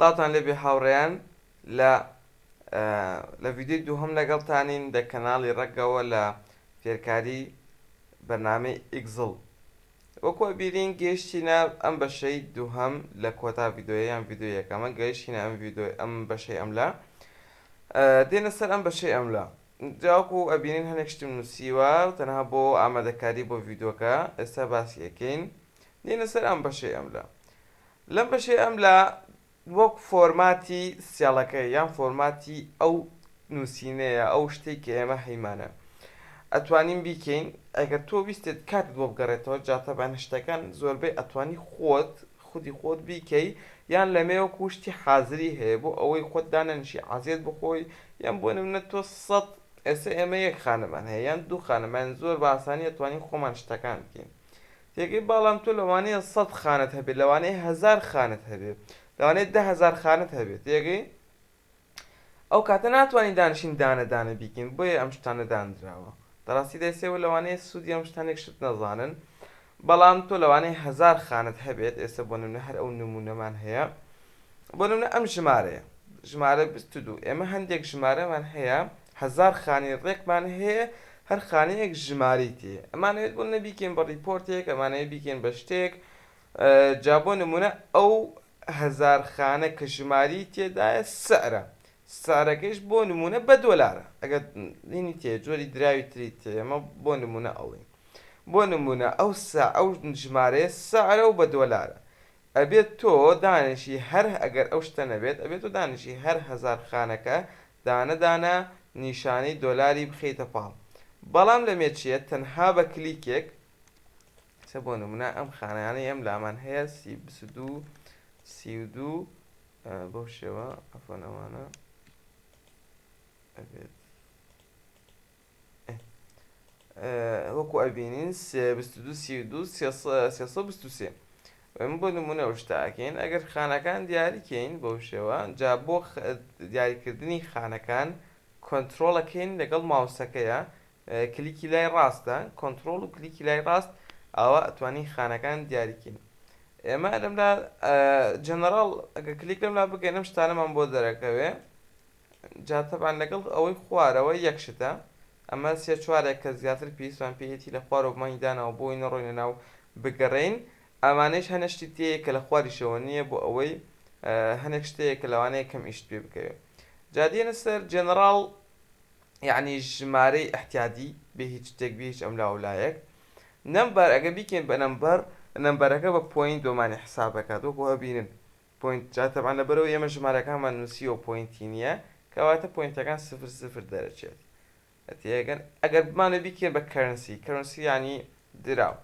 سڵاوتان لێبێ هاوڕێیان لە لە ڤیدیۆی دووهەم لەگەڵتانین لە کەناڵی ڕەگەوە لە فێرکاری بەرنامەی Excel. وەکو ئەبینین گەیشتینە ئەم بەشەی دووهەم لە کۆتا ڤیدیۆیە یان ڤیدیۆی یەکەمە گەیشتینە ئەم ڤیدیۆ ئەم بەشەی ئەملا دێنە سەر ئەم بەشەی ئەملا جا وەکو ئەبینین هەنێک شتم نووسیوە تەنها بۆ ئامادەکاری بۆ ڤیدیۆکە ئێستا باسی ئەکەین دێنە سەر ئەم بەشەی ئەملا لەم بەشەی ئەملا وەک فۆرماتی cell ەکە یان فۆرماتی ئەو نووسینەیە ئەو شتەی کە ئێمە هەیمانە ئەتوانین بیکەین ئەگەر تۆ ویستت کاتت بۆ بگەڕێتەوە جا تەبعەن شتەکان زۆربەی ئەتوانی خۆت خودی خۆت بیکەی یان لەمێ وەکو شتی حازری هەیە بۆ ئەوەی خۆت دانەنیشی عەزێت بخۆی یان بۆ نمونە تۆ سەت ئێستا ئێمە یەک خانەمان هەیە یان دوو خانەمان زۆر بە ئاسانی ئەتوانین خۆمان شتەکان بکەین تێگەی بەڵام تۆ لەوانەیە سەت خانەت هەبێ لەوانەیە هەزار خانەت هەبێ لەوانەیە 10,000 خانەت هەبێ تێگەی ئەو کاتە ناتوانین دانشین دانە دانە بیکەین بۆیە ئەم شتانە دانراوە دەڕاستی دەسێوە لەوانەیە سوودی ئەم شتانێک شت نەزانن بەڵام تۆ لەوانەیە هەزار خانەت هەبێت ئێستا بۆ نمونە هەر ئەو نمونەمان هەیە بۆ نمونە ئەم ژمارەیە ژمارە 22 ئێمە هەندێک ژمارەمان هەیە هەزار خانەی ڕێکمان هەیە هەر خانەیەک ژمارەی تێ ئەمانەوێت بۆ نە بیکەین بە report ێک ئەمانەوێت بیکەین بە شتێک جا بۆ نمونە ئەو هەزار خانە کە ژماری تێدایە سعرە سعرەکەیش بۆ نمونە بە دۆلارە ئەگەر هینی تێ جۆری دراوی تری تێ ئەمە بۆ نمونە ئەڵێین بۆ نمونە ئەو سا ئەو ژمارەیە سعرە و بە دۆلارە ئەبێت تۆ دانیشی هەر ئەگەر ئەو شتە نەبێت ئەبێت تۆ دانیشی هەر هەزار خانەکە دانە دانە نیشانەی دۆلاری بخەیتە پاڵ بەڵام لەمێ چیە تەنها بە کلیکێک سە بۆ نمونە ئەم خانانەی ئەم لامان هەیە سی 22 32 بەو شێوە عەفوەن ئەوانە ئەبێت وەکو ئەبینین 22 32 323 ئەم بۆ نمونە ئەو شتە ئەکەین ئەگەر خانەکان دیاریکەین بەو شێوە جا بۆ دیاریکردنی خانەکان کۆنترۆڵەکەین لەگەڵ ماوسەکەیە کلیکی لای ڕاستە کۆنترۆڵ و کلیکی لای ڕاست ئەوە ئەتوانین خانەکان دیاریکەین ئێمە لەملا جەنەڕاڵ ئەگەر کلیک لەملا بکەین ئەم شتانەمان بۆ دەرەکەوێ جا تەبعەن لەگەڵ ئەوەی خوارەوە یەک شتە ئەمە سێ چوارێک کە زیاتر پێویستمان پێیەتی لە خوارەوە بمانی داناوە بۆی نەڕۆینە ناو بگەڕێین ئەمانەیش هەنێ شتی تێیە کە لە خواریشەوە نییە بۆ ئەوەی هەنێک شتەیە کە لەوانەیە کەم ئیشت پێ بکەوێ جا دێنە سەر جێنەڕاڵ یعنی ژمارەی ئیحتیادی بێ هیچ شتێک بێ هیچ ئەملاولایەک number ئەگە بیکەین بە number number ەکە بە point بۆمانی حساب ئەکات وەکو ئەبینن point جا تەبعەن لەبەرئەوەی ئێمە ژمارەکانمان نووسیوە point ی نییە کەواتە point ەکان سفر سفر دەرەچێت تێگەن ئەگەر بمانەوێت بیکەین بە currency currency یعنی دراو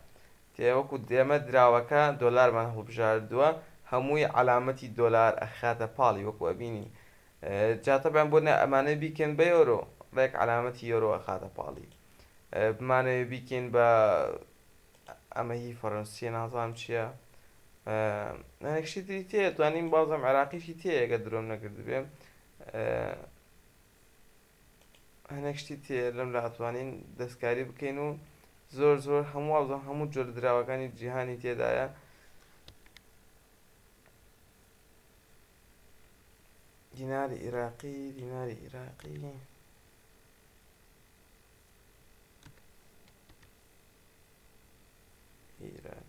تێ وەکو ئێمە دراوەکە دۆلارمان هەڵبژاردووە هەمووی عەلامەتی دۆلار ئەخاتە پاڵی وەکو ئەبینین جا تەبعەن بۆ نە ئەمانەوێ بیکەین بە یۆرۆ ڕێک عەلامەتی یۆرۆ ئەخاتە پاڵی بمانەوێ بیکەین بە ئەمە هی فەرەنسیە نازانم چییە هەندێک شتی تری تێیە توانیم بازم عێراقیشی تێیە گەر درۆم نەکردبێ هەندێک شتی تێیە لەم لا ئەتوانین دەستکاری بکەین و زۆر زۆر هەموو وابزانم هەموو جۆرە دراوەکانی جیهانی تێدایە دیناری عێراقی دیناری عێراقی عێراق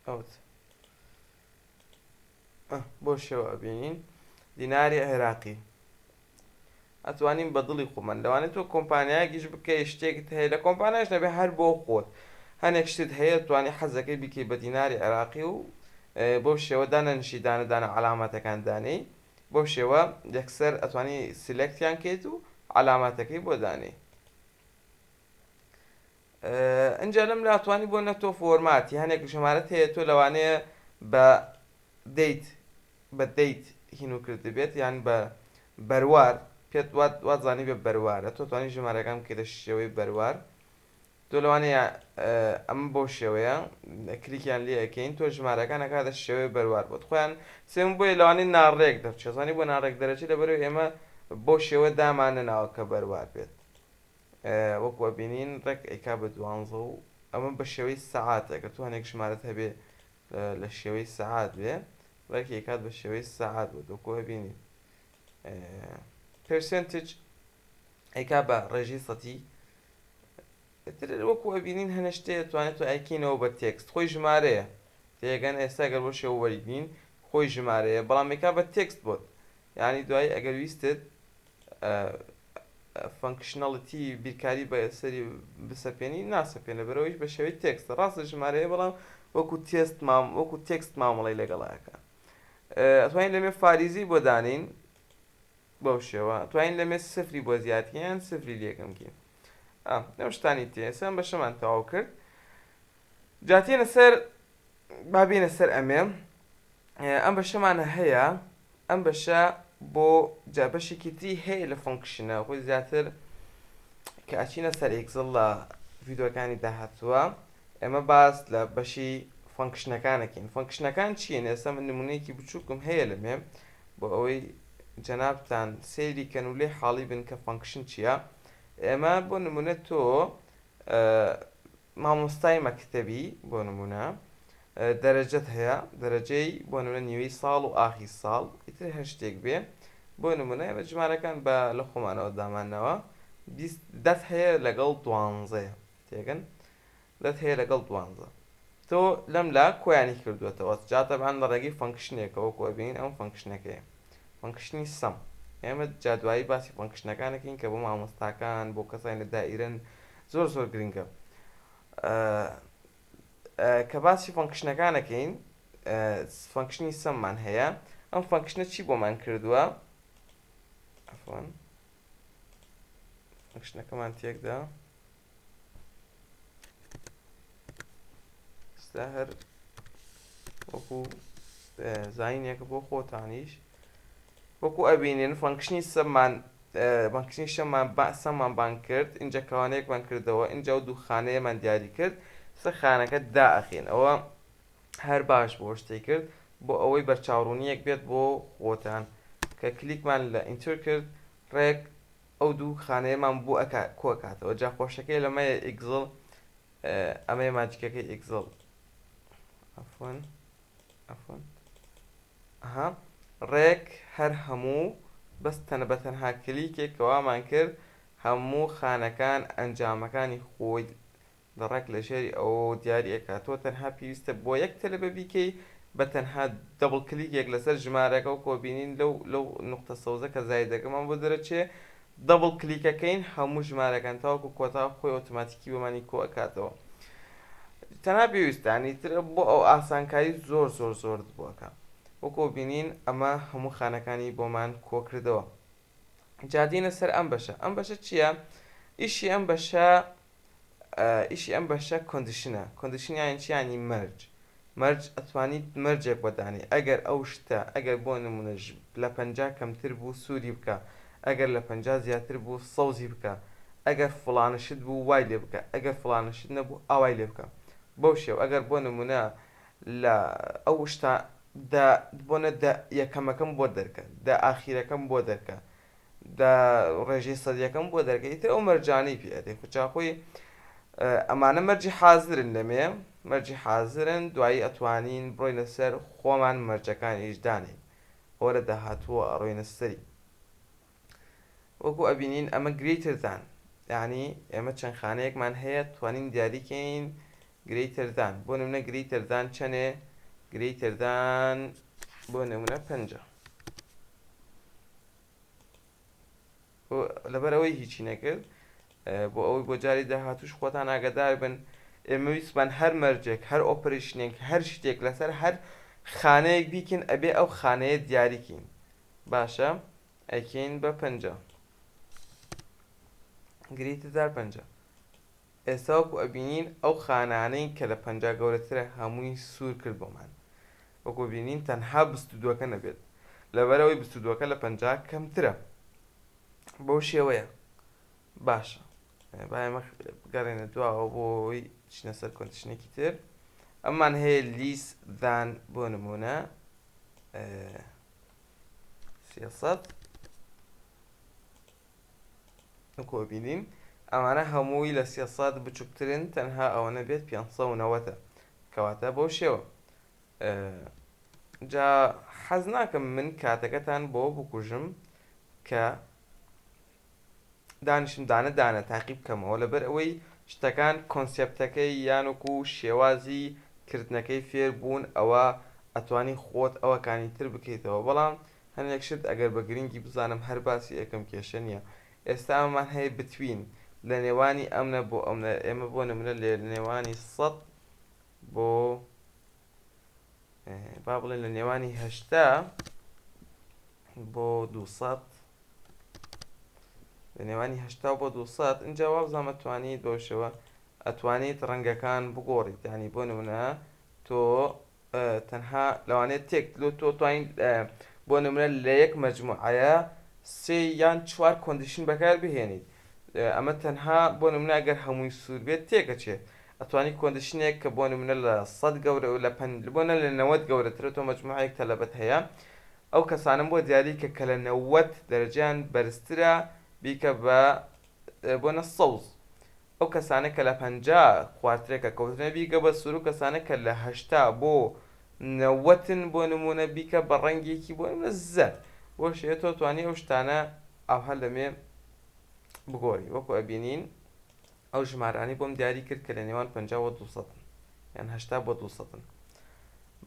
ئەوت بۆ شێوە ئەبینین دیناری عێراقی ئەتوانین بە دڵی خۆمان لەوانەیە تۆ کۆمپانیایەکیش بکەی شتێکت هەیە لە کۆمپانیاش نەبێ هەر بۆ خۆت هەنێک شتت هەیە توانی حەزەکەی بیکەی بە دیناری عێراقی و بەو شێوە دانەنیشی دانە دانە عەلامەتەکان دانێی بەو شێوە یەکسەر ئەتوانی select یان کەیت و عەلاماتەکەی بۆ دانێی ئینجا لەم لا توانی بۆ نە تۆ فۆرماتی هەنێک ژمارەت هەیە تۆ لەوانەیە بە date بە date هینو کردبێت یان بە بەروار پێت وات وات زانی بێ بەروارە تۆ توانی ژمارەکان بکەیتە شێوەی بەروار تۆ لەوانەیە ئەمە بەو شێوەیە کلیکیان لێ ئەکەین تۆ ژمارەکان ئەکاتە شێوەی بەروار بۆت خۆیان سێم بۆیە لەوانەیە ناڕێک دەرچێت زانی بۆ ناڕێک دەرەچێت لەبەرەوەی ئێمە بەو شێوە دامانەناوە کە بەروار بێت وەکو ئەبینین ڕێک ئەیکا بە دوانزە و ئەمە بە شێوەی سەعات ئەگەر تۆ هەنێک ژمارەت هەبێ. لە شێوەی سەعات بێ ڕێک ئەیکات بە شێوەی سەعات بۆ دۆکۆ ئەبینی percentage ئەیکا بە ڕێژەی سەتی تر وەکو ئەبینین هەنە شتێ توانێت تۆ ئەیکەینەوە بە text خۆی ژمارەیە تێگەن ئێستا گەر بۆ شێوە وەریگرین خۆی ژمارەیە بەڵام ئەیکا بە text بۆت یعنی دوایی ئەگەر ویستت functionality بیرکاری بە سەری بسەپێنی ناسەپێنە بەرەوەیش بە شێوەی text ە ڕاستە ژمارەیە بەڵام وەکو تێست مام وەکو text مامەڵەی لەگەڵا ئەکا ئەتوانین لەمێ فاریزی بۆ دانین بەو شێوە توانین لەمێ سفری بۆ زیاد کەین یان سفری لێکەم کەین ئەو شتانی تێ ئێستا ئەم بەشەمان تەواو کرد جا تێنە سەر با بێنە سەر ئەمێ ئەم بەشەمانە هەیە ئەم بەشە بۆ جا بەشێکی تری هەیە لە function ە خۆی زیاتر کە ئەچینە سەر Excel لە ڤیدیۆکانی داهاتووە ئێمە باس لە بەشی function ەکانەکەین function ەکان چیین ئێستا من نمونەیەکی بچووکم هەیە لەمێ بۆ ئەوەی جەنابتان سەیری کەن و لێ حاڵی بن کە function چییە ئێمە بۆ نمونە تۆ مامۆستای مەکتەبی بۆ نمونە دەرەجەت هەیە دەرەجەی بۆ نمونە نیوەی ساڵ و ئاخی ساڵ ئیتر هەر شتێک بێ بۆ نمونە ئێمە ژمارەکان بە لە خۆمانەوە دامانەوە 20 دەت هەیە لەگەڵ دوانزەیە تێگەن دەت هەیە لەگەڵ دوانزە تۆ لەم لا کۆیانی کردووەتەوە جا تەبعەن لە ڕێگەی function ێکەوە کۆ ئەبینین ئەم function ەکەیە function ی sum ئێمە جا دوایی باسی function ەکانەکەین کە بۆ مامۆستاکان بۆ کەسانی لە دائیرەن زۆر زۆر گرنگە کە باسی function ەکانەکەین function ی sum مان هەیە ئەم function ە چی بۆمان کردووە عەفوەن function ەکەمان تێکدا ئێستا هەر وەکو زانینێکە بۆ خۆتانیش وەکو ئەبینین function ی sum مان function ی sum مان sum مان بانگ کرد اینجا کەوانەیەکمان کردەوە اینجا و دوو خانەیەمان دیاری کرد سە خانەکە دائەخین ئەوە هەر باش بۆ شتێک کرد بۆ ئەوەی بەرچاوڕوونیەک بێت بۆ خۆتان کە کلیکمان لە enter کرد ڕێک ئەو دوو خانەیەمان بۆ ئەکا کۆکاتەوە جا خۆشەکەی لەمەیە Excel ئەمەیە magic ەکەی Excel عەفوەن عەفوەن ئەها ڕێک هەر هەموو بەس تەنە بە تەنها کلیکێک کەوامان کرد هەموو خانەکان ئەنجامەکانی خۆی لە ڕێک لە ژێری ئەوەوە دیاری ئەکات تۆ تەنها پێویستە بۆ یەک تەلەبە بیکەی بە تەنها double click ێک لەسەر ژمارەکە و کۆبینین لەو لەو نوقتە سەوزە کە زایدەکەمان بۆ دەرەچێ double click ەکەین هەموو ژمارەکان تاوەکو کۆتا خۆی ئۆتۆماتیکی بۆمانی کۆ ئەکاتەوە تەنها پێویستانی تر بۆ ئەو ئاسانکاری زۆر زۆر زۆر بۆکە وەکۆ بینین ئەمە هەموو خانەکانی بۆمان کۆکردەوە جا دێنە سەر ئەم بەشە ئەم بەشە چییە ئیشی ئەم بەشە ئیشی ئەم بەشە condition ە condition یانی چی یانی مەرج مەرج ئەتوانیت مەرجێک بۆ دانێی ئەگەر ئەو شتە ئەگەر بۆ نمونە لە 50 کەمتر بوو سووری بکە ئەگەر لە 50 زیاتر بوو سەوزی بکە ئەگەر فڵانە شت بوو وای لێ بکە ئەگەر فڵانە شت نەبوو ئاوای لێ بکە بەو شێوە ئەگەر بۆ نمونە لە ئەو شتە دە بۆنە دە یەکەمەکەم بۆ دەرکە دە ئاخیرەکەم بۆ دەرکە دە ڕێژەی سەدیەکەم بۆ دەرکە ئیتر ئەو مەرجانەی پێ ئەدەی خو چاخۆی ئەمانە مەرجی حازرن لەمێ مەرجی حازرن دوایی ئەتوانین بڕۆینە سەر خۆمان مەرجەکانیش دانێین ئەوە لە داهاتووە ئەڕۆینە سەری وەکو ئەبینین ئەمە greater than یعنی ئێمە چەند خانەیەکمان هەیە توانین دیاریکەین greater than بۆ نمونە greater than چەنێ greater than بۆ نمونە پەنجا لەبەر ئەوەی هیچی نەکرد بۆ ئەوەی بۆ جاری داهاتوش خۆتان ئاگادار بن ئێمە ویستمان هەر مەرجێک هەر operation ێک هەر شتێک لەسەر هەر خانەیەک بیکەین ئەبێ ئەو خانەیە دیاریکەین باشە ئەیکەین بە 50 greater than 50 ئێستا وەکو ئەبینین ئەو خانانەی کە لە 50 گەورەترە هەمووی سوور کرد بۆمان وەکو بینین تەنها 22ەکە نەبێت لەبەرئەوەی 22ەکە لە 50 کەمترە بەو شێوەیە باشە با ئێمە بگەڕێنە دواوە بۆ ئەوەی بچینە سەر condition ێکی تر ئەممان هەیە less than بۆ نمونە 300 وەکو بینین ئەمانە هەمووی لە 300 بچووکترن تەنها ئەوە نەبێت 590 کەواتە بەو شێوە. جا حەز ناکەم من کاتەکەتان بۆ بکوژم کە دانیشم دانە دانە تاقی بکەمەوە لەبەر ئەوەی شتەکان concept ەکەی یان وەکو شێوازی کردنەکەی فێر بوون ئەوە ئەتوانی خۆت ئەوەکانی تر بکەیتەوە بەڵام هەندێک شت ئەگەر بە گرنگی بزانم هەر باسی ئەکەم کێشە نییە ئێستا ئەمەمان هەیە between لە نێوانی ئەمنە بۆ ئەمنە ئێمە بۆ نمونە لێ نێوانی سەد بۆ با بڵێن لە نێوانی 80 بۆ 200 لە نێوانی 80 بۆ 200 اینجا وابزانم ئەتوانیت بەو شێوە ئەتوانیت ڕەنگەکان بگۆڕیت یعنی بۆ نمونە تۆ تەنها لەوانەیە تێک لۆ تۆ توانین بۆ نمونە لە یەک مەجموعەیە سێ یان چوار condition بەکار بهێنیت ئەمە تەنها بۆ نمونە ئەگەر هەمووی سوور بێت تێکەچێت ئەتوانی condition ێک کە بۆ نمونە لە سەد گەورە لە پەن بۆ نە لە 90 گەورەترە تۆ مەجموعەیەک تەلەبەت هەیە ئەو کەسانم بۆ دیاری کە کە لە 90 دەرەجەیان بەرزترە بیکە بە بۆ نە سەوز ئەو کەسانە کە لە 50 خوارترە کە کەوتنە بیکە بە سوور و کەسانە کە لە 80 بۆ نەوەتن بۆ نمونە بیکە بە ڕەنگێکی بۆ نمونە زەرد بۆ شێوە تۆ توانی ئەو شتانە ئاوها لەمێ بگۆڕی وەکو ئەبینین ئەو ژمارانەی بۆم دیاری کرد کە لە نێوان 50 بۆ 200 یان 80 بۆ 200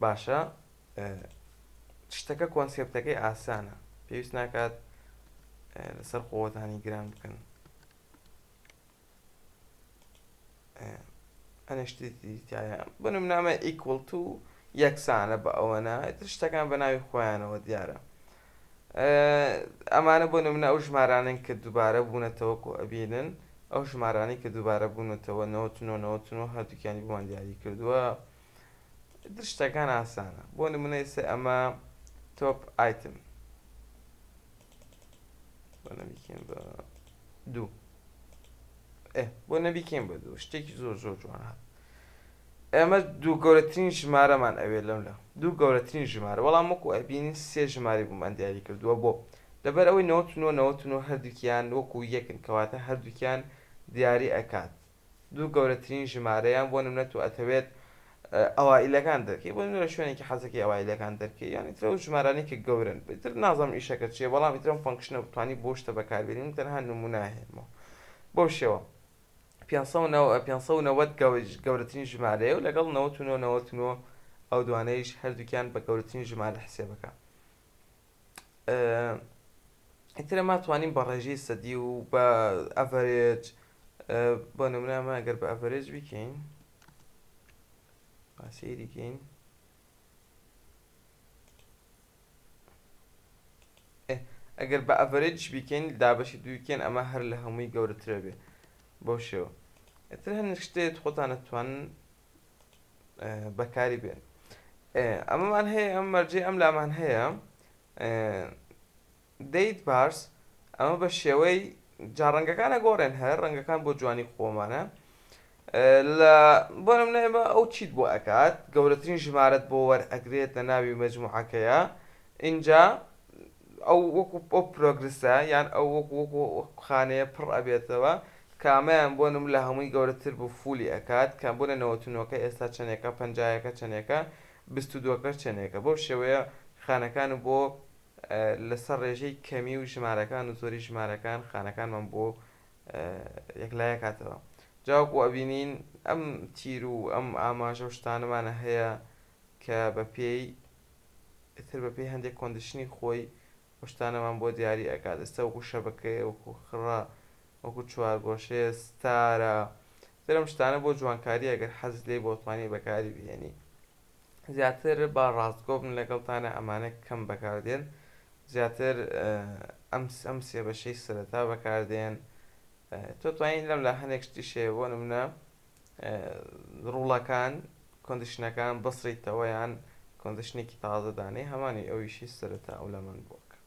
باشە شتەکە concept ەکەی ئاسانە پێویست ناکات لەسەر خۆتانی گران بکەن ئەنە شتی تایە بۆ نمونە equal to یەکسانە بە ئەوەنە ئیتر شتەکان بە ناوی خۆیانەوە دیارە ئەمانە بۆ نمونە ئەو ژمارانەن کە دووبارە بوونەتەوە کۆ ئەبینن ئەو ژمارانەی کە دووبارە بوونەتەوە 99 99 هەردووکیانی بۆمان دیاری کردووە ئیتر شتەکان ئاسانە بۆ نمونە ئێستا ئەمە top item بۆ نەبیکەین بە دوو ئێ بۆ نەبیکەین بە دوو شتێکی زۆر زۆر جوان هات ئێمە دوو گەورەترین ژمارەمان ئەوێ لەم لە دوو گەورەترین ژمارە بەڵام وەکو ئەبینین سێ ژماری بۆمان دیاری کردووە بۆ لەبەر ئەوەی 99 99 هەردووکیان وەکو یەکن کەواتە هەردووکیان دیاری ئەکات دوو گەورەترین ژمارەیان بۆ نمونە تۆ ئەتەوێت ئەوائیلەکان دەرکەی بۆ نمونە لە شوێنێکی حەزەکەی ئەوائیلەکان دەرکەی یان ئیتر ئەو ژمارانەی کە گەورەن ئیتر نازانم ئیشەکە چییە بەڵام ئیتر ئەم function ە بتوانی بۆ شتە بەکاربێنین تەنها نمونە هێنمەوە بەو شێوە 590 گەورەترین ژمارەیە و لەگەڵ 99 99 ئەو دوانەیش هەردووکیان بە گەورەترین ژمارە حسێبەکە ئیتر ئەمە توانین بە ڕێژەی سەدی و بە average بۆ نمونە ئەمە ئەگەر بە average بیکەین با سەیری کەین ئەگەر بە average بیکەین دابەشی دووکەین ئەمە هەر لە هەمووی گەورەترە بێ بەو شێوە ئیتر هەندێک شتێت خۆتان ئەتوانن بەکاری بێن ئەمەمان هەیە ئەم مەرجەی ئەم لامان هەیە date bars ئەمە بە شێوەی جا ڕەنگەکانە گۆڕێن هەر ڕەنگەکان بۆ جوانی خۆمانە لە بۆ نمونە ئێمە ئەو چیت بۆ ئەکات گەورەترین ژمارەت بۆ وەرئەگرێت لە ناوی مەجموعەکەیە اینجا ئەو وەکو ئەو progress ە یان ئەو وەکو وەکو خانەیە پڕ ئەبێتەوە کامەیان بۆ نم لە هەمووی گەورەتر بوو full ی ئەکات کە بۆ لە 99ەکە ئێستا چەندێکە پەنجایەکە چەندێکە 22ەکە چەندێکە بەو شێوەیە خانەکان بۆ لەسەر ڕێژەی کەمی و ژمارەکان و زۆری ژمارەکان خانەکانمان بۆ یەکلایە کاتەوە جا وەکو ئەبینین ئەم تیر و ئەم ئاماژە و شتانەمانە هەیە کە بە پێی ئیتر بە پێی هەندێک condition ی خۆی ئەو شتانەمان بۆ دیاری ئەکات ئێستا وەکو شەبەکەیە وەکو خڕە وەکو چوارگۆشەیە star ە تر ئەم شتانە بۆ جوانکاری ئەگەر حەزت لێی بۆ توانی بەکاری بهێنی زیاتر با ڕاستگۆ بم لەگەڵتانە ئەمانە کەم بەکاردێن زیاتر ئەم ئەم سێ بەشەی سەرەتا بەکاردێن تۆ توانین لەم لا هەندێک شتیش هەیە بۆ نمونە rule ەکان condition ەکان بسڕیتەوە یان condition ێکی تازە دانێ هەمانی ئەویشی سەرەتا ئەو لەمان بۆکە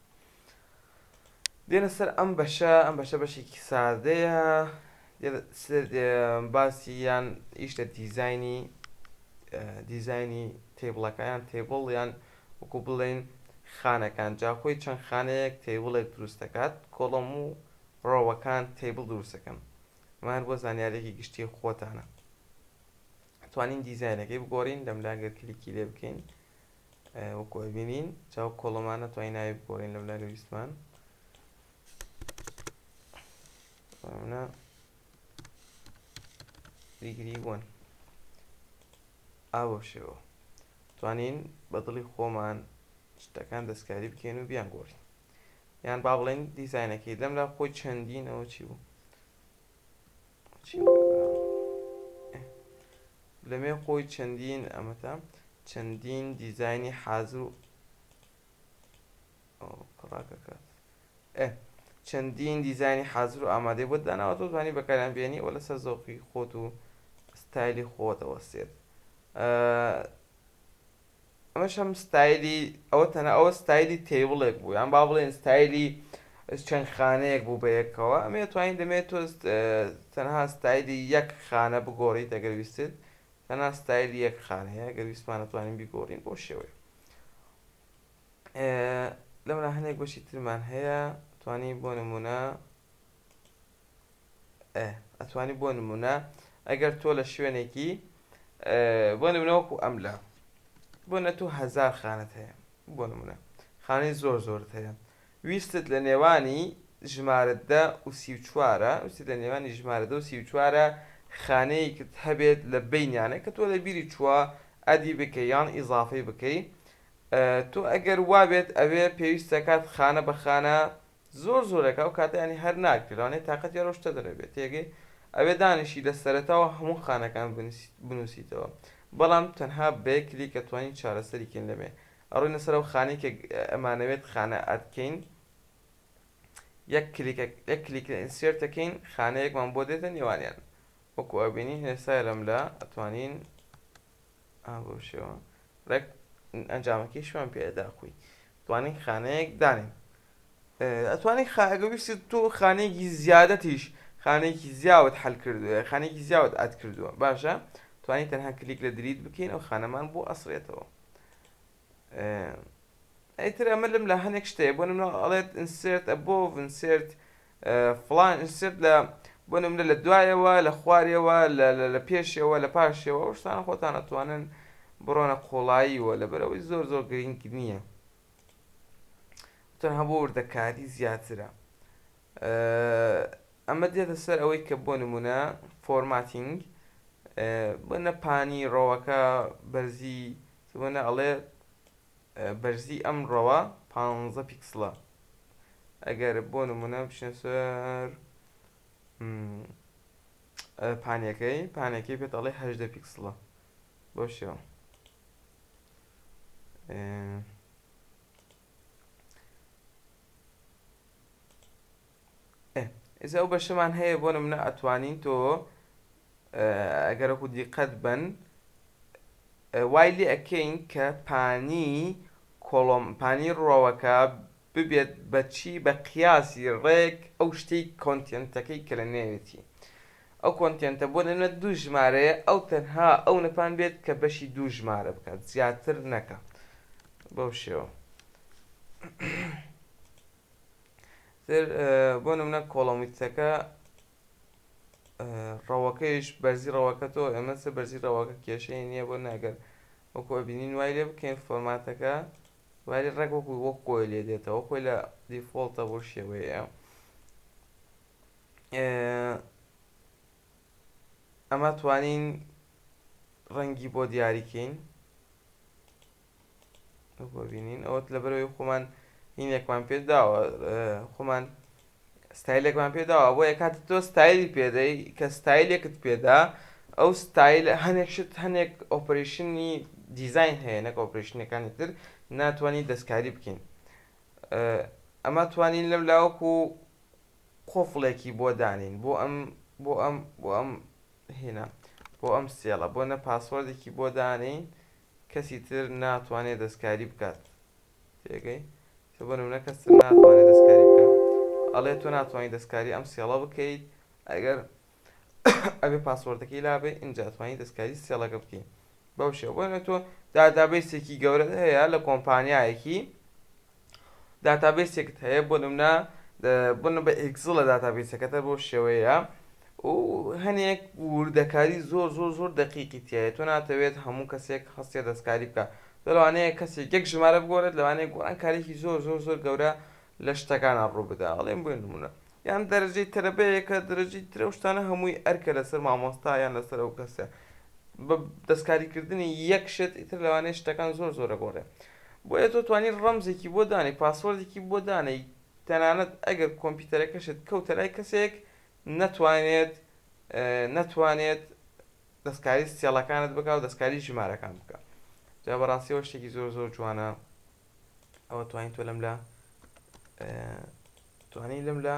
دێنە سەر ئەم بەشە ئەم بەشە بەشێکی سادەیە باسی یان ئیش لە دیزاینی دیزاینی table ەکە یان table یان وەکو بڵێن خانەکان جا خۆی چەند خانەیەک table ێک دروست دەکات column و row ەکان table دروست دەکەن ئەمە هەر بۆ زانیاریەکی گشتی خۆتانە. توانین دیزاینەکەی بگۆڕین لەم لا گەر کلیکی لێ بکەین وەکو ئەبینین چاو column انە توانین ناوی بگۆڕین لەم لا گەر ویستمان منە degree one ئاوە شێوە توانین بە دڵی خۆمان شتەکان دەستکاری بکەین و بیان گۆڕین یان با بڵێن دیزاینەکەی لەم لا خۆی چەندین ئەوە چی بوو لەمێ خۆی چەندین ئەمەتە چەندین دیزاینی حازر و ڕاکەکات چەندین دیزاینی حازر و ئامادەی بۆ داناوە تۆ توانی بەکاریان بێنی و لەسەر زەوقی خۆت و ستایلی خۆتەوە سێت ئەمەش هەم ستایلی ئەوە تەنها ئەوە ستایلی table ێک بوو یان با بڵێن ستایلی چەند خانەیەک بوو بە یەکەوە ئەمێ توانین دەمێت تۆ تەنها ستایلی یەک خانە بگۆڕیت ئەگەر ویستت تەنها ستایلی یەک خانەیە ئەگەر ویستمان ئەتوانین بیگۆڕین بۆ شێوەیە لەملا هەنێک بەشی ترمان هەیە توانی بۆ نمونە ئەتوانی بۆ نمونە ئەگەر تۆ لە شوێنێکی بۆ نمونە وەکو ئەملا بۆ نە تۆ هەزار خانەت هەیە بۆ نمونە خانەی زۆر زۆرت هەیە ویستت لە نێوانی ژمارە دە و 34ە ویستت لە نێوانی ژمارە دە و 34ە خانەیەکت هەبێت لە بینیانە کە تۆ لە بیری چووە add ی بکەی یان ئیزافەی بکەی تۆ ئەگەر وابێت ئەوێ پێویستەکات خانە بە خانە زۆر زۆرەکە ئەو کاتە یانی هەر ناکرێ لەوانەیە تاقەتی هەر ئەو شتە نەبێت تێگەی ئەبێ دانیشی لە سەرەتاوە هەموو خانەکان بنووسیتەوە بەڵام تەنها بە یەک کلیک ئەتوانین چارەسەری کەین لەمێ ئەڕۆینە سەر ئەو خانەی کە ئەمانەوێت خانە add کەین یەک کلیک یەک کلیک لە insert ەکەین خانەیەکمان بۆ دێتە نێوانیان وەکو ئەبینین ئێستا لەملا ئەتوانین ئا بەو شێوە ڕێک ئەنجامەکەیشمان پێ ئەدا خۆی توانین خانەیەک دانێین ئەتوانی ئەگە ویستت تۆ خانەیەکی زیادەتیش خانەیەکی زیاوت حل کردووە خانێکی زیاوت add کردووە باشە توانی تەنها کلیک لە delete بکەین ئەو خانەمان بۆ ئەسڕێتەوە ئیتر ئەمە لەم لە هەنێک شتەیە بۆ نمونە ئەڵێت insert above insert فڵان insert لە بۆ نمونە لە دوایەوە لە خوارەوە لە پێشەوە لە پاشەوە ئەو شتانە خۆتان ئەتوانن بڕۆنە قوڵاییەوە لەبەرئەوەی زۆر زۆر گرنگ نییە تەنها بۆ وردەکاری زیاترە ئەمە دێتە سەر ئەوەی کە بۆ نمونە formatting بۆنە پانی row ەکە بەرزی بۆنە ئەڵێ بەرزی ئەم row ە 15 پیکسلە ئەگەر بۆ نمونە بچینە سەر پانیەکەی پانەکەی پێت ئەڵێ 18 پیکسلە بۆ شێوە ئێستا ئەو بەشەمان هەیە بۆ نمونە ئەتوانین تۆ ئەگەرەکو دیقەت بن وای لێ ئەکەین کە پانی column پانی row ەکە ببێت بە چی بە قیاسی ڕێک ئەو شتەی content ەکەی کە لە نێوێتی ئەو content ە بۆ نمونە دوو ژمارەیە ئەو تەنها ئەو نەپان بێت کە بەشی دوو ژمارە بکات زیاتر نەکا بەو شێوە تر بۆ نمونە column width ەکە row ەکەیش بەرزی row ەکە تۆ ئێمە سە بەرزی row ەکە کێشەی نییە بۆ ناگەر وەکو ئەبینین وای لێ بکەین format ەکە وای لێ ڕێک وەکو وەک خۆی لێ دێتەوە خۆی لە default ە بۆ شێوەیە ئەمە توانین ڕەنگی بۆ دیاریکەین ببینین ئەوەت لەبەرەوەی خۆمان هینێکمان پێداوە خۆمان ستایلێکمان پێداوە بۆ یەکات تۆ ستایلی پێدەی کە ستایلێکت پێدا ئەو ستایل هەنێک شت هەنێک operation ی دیزین هەیە نەک operation ەکانی تر ناتوانانی دەستکاری بکەین ئەمە توانین لەم لاوەکو قۆفڵێکی بۆ دانین بۆ ئەم بۆ ئەم بۆ ئەم هێنا بۆ ئەم cell ە بۆ نە password ێکی بۆ دانین کەسی تر ناتوانێت دەستکاری بکات تێگەی تۆ بۆ نمونە کەس تر ناتوانێت دەستکاری بکات ئەڵێ تۆ ناتوانانی دەستکاری ئەم cell ە بکەیت ئەگەر ئەبێ password ەکەی لابێ اینجا توانی دەستکاری cell ەکە بکەین بەو شێوە بۆ تۆ database ێکی گەورە هەیە لە کۆمپانیایەکی database ێکت هەیە بۆ نمونە بۆ بە Excel ە database ەکەتە بۆ شێوەیە و هەنێک وردەکاری زۆر زۆر زۆر دەقیقی تیایە تۆ ناتەوێت هەموو کەسێک هەستێ دەستکاری بکە تۆ لەوانەیە کەسێک یەک ژمارە بگۆڕێت لەوانەیە گۆڕانکاریی زۆر زۆر زۆر گەورە لە شتەکانە ڕوو بدا ئەڵێم بۆ نمونە یان دەرەجەی تەرەبەیەکە دەرەجەی ترە و شتانە هەمووی ئەرکە لەسەر مامۆستا یان لەسەر ئەو کەسە بە دەستکاریکردنی یەک شت ئیتر لەوانەیە شتەکان زۆر زۆر ئەگۆڕێ بۆیە تۆ توانی ڕەمزێکی بۆ دانێی password ێکی بۆ دانێی تەنانەت ئەگەر کۆمپیوتەرەکەشت کەوتە لای کەسێک نەتوانێت نەتوانێت دەستکاری cell ەکانت بکا و دەستکاری ژمارەکان بکا جا بەڕاستیەوە شتێکی زۆر زۆر جوانە ئەوە توانین تۆ لەم لە توانی لەم لە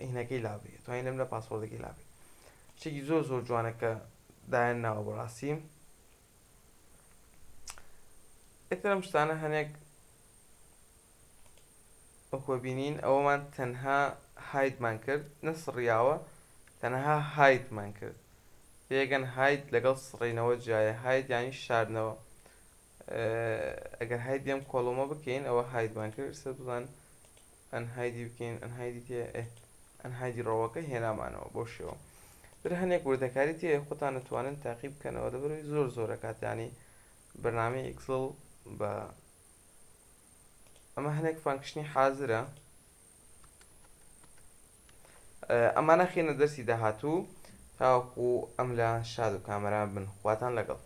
هینەکەی لابی توانین لەم لە password ەکەی لابی شتێکی زۆر زۆر جوانە کە دایان ناوە بەڕاستی ئیتر ئەم شتانە هەنێک وەکو بینین ئەوەمان تەنها hide مان کرد نەسڕیاوە تەنها hide مان کرد تێگەن hide لەگەڵ سڕینەوە جیایە hide یانی شاردنەوە ئەگەر hide ی ئەم column ە بکەین ئەوە hide مان کرد سەر بزان unhide ی بکەین unhide ی تێ unhide ی row ەکە هێنامانەوە بۆ شێوە تر هەنێک وردەکاری تێ خۆتان نتوانن تاقی بکەنەوە لەبەرەوەی زۆر زۆرە کاتیانی بەرنامەی Excel بە ئەمە هەنێک function ی حازرە ئەمانە خێنە دەرسی داهاتوو تاوەکو ئەم لە شاد و کامەران بن خواتان لەگەڵ.